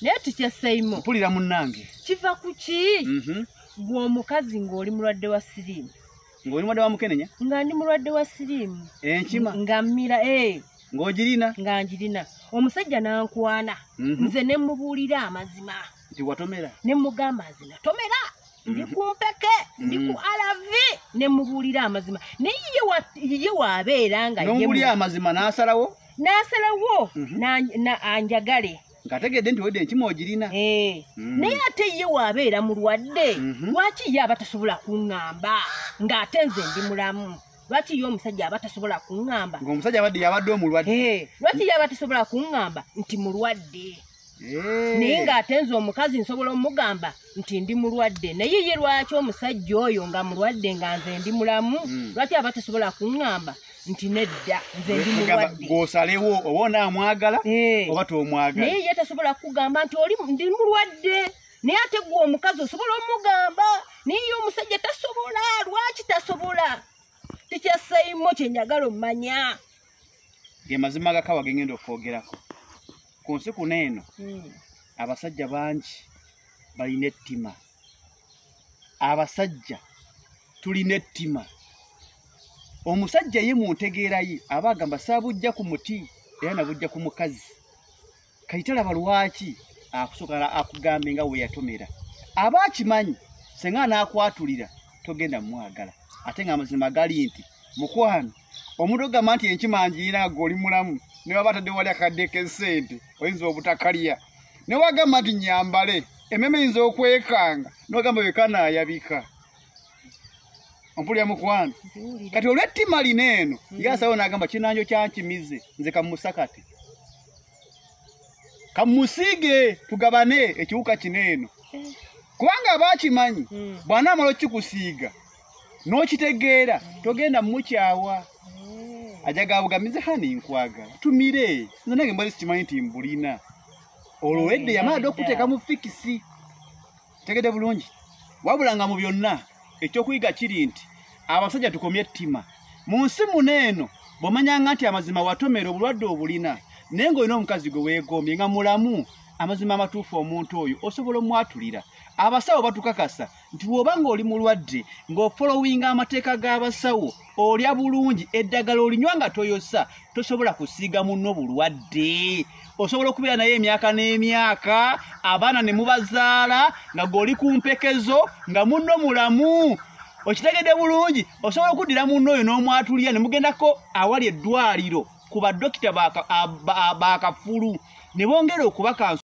Naye tukyaseimo. Mpulira munnange. Kiva ku ki? Gwe omukazi ng'oli mulwadde wa siriimu. Ng'oli mulwadde wa mukenenya? Nga ndi mulwadde wa siriimu. Enkima? Nga mmira, Ng'ogirina? Nga njirina. Omusajja n'ankwana. Nze ne mmubuulira amazima. Nti watomera? Ne mmugamba nze natomera. Ndi ku mpeke, ndi ku ARV, ne mmubuulira amazima. Naye ye waabeera nga ye N'omubuulira amazima n'asalawo? N'asalawo anjagale. Ng'ategedde nti wedde enkima ogirina. Naye ate ye waabeera mulwadde, lwaki ye aba tasobola kuŋŋamba ng'ate nze ndi mulamu? Lwaki ye omusajja aba tasobola kuŋŋamba? Ng'omusajja abadde yabadde omulwadde. Lwaki ye aba tasobola kuŋŋamba nti mulwadde? Naye ng'ate nze omukazi nsobola omugamba nti ndi mulwadde. Naye ye lwaki omusajja oyo nga mulwadde nga nze ndi mulamu, lwaki aba tasobola kuŋŋamba nti nedda nze ndi mulwadde? Gw'osalewo oba onaamwagala oba tomwagala. Naye ye tasobola kugamba nti oli ndi mulwadde. Naye ate gwe omukazi osobola omugamba. Naye ye omusajja tasobola. Lwaki tasobola? Tikyaseimo kye njagala ommanya. Ge mazima agakawa ge ngenda okwogerako. Ku nsi kuno eno, abasajja bangi balina ettima. Abasajja tulina ettima. Omusajja ye mu ntegeera ye aba agamba saabujja ku muti era nabujja ku mukazi. Kati talaba lwaki akusooka akugambe nga we yatomera. Aba akimanyi senga anaakwatulira togenda mmwagala. Ate ng'amazima gali nti mukwano omuntu ogamba nti enkima ngirina nga oli mulamu ne baba atadde wali akadde k'essente oyinza obutakalya. Ne wagamba nti nnyambale emmeme eyinza okwekanga ne wagamba bwekanaayabika. Ompulira mukwano? Kati olw'ettima lino eno ye asawo n'agamba kinanjo kyankimize nze kammusakate. Kammusiige tugabane ekiwuka kino eno. Kubanga aba akimanyi bw'anaamala okikusiiga n'okitegeera togenda mmukyawa. Ajaga bugamize hani nkwagala tumire nze nange mbali sikimanyi nti mbulina. Olwo wedde yamala dda okuteeka mu fikisi. Tegedde bulungi. Wabula nga mu byonna ekyokuyiga kiri nti abasajja tukomye ettima. Mu nsi muno eno bw'omanyanga nti amazima watomera obulwadde obulina naye ng'olina omukazi gwe weegombye nga mulamu, amazima amatuufu omuntu oyo osobola omwatulira. Abasawo batukakasa nti bw'oba ng'oli mulwadde ng'ofolowinga amateeka g'abasawo, olya bulungi, eddagala olinywa nga toyosa, tosobola kusiiga munno bulwadde. Osobola okubeera naye emyaka n'emyaka, abaana ne mubazaala nga gw'oli ku mpekezo nga munno mulamu. Okitegedde bulungi, osobola okuddira munno oyo n'omwatulira ne mugendako awali eddwaliro ku badokita bakafulu ne bongera okubaka.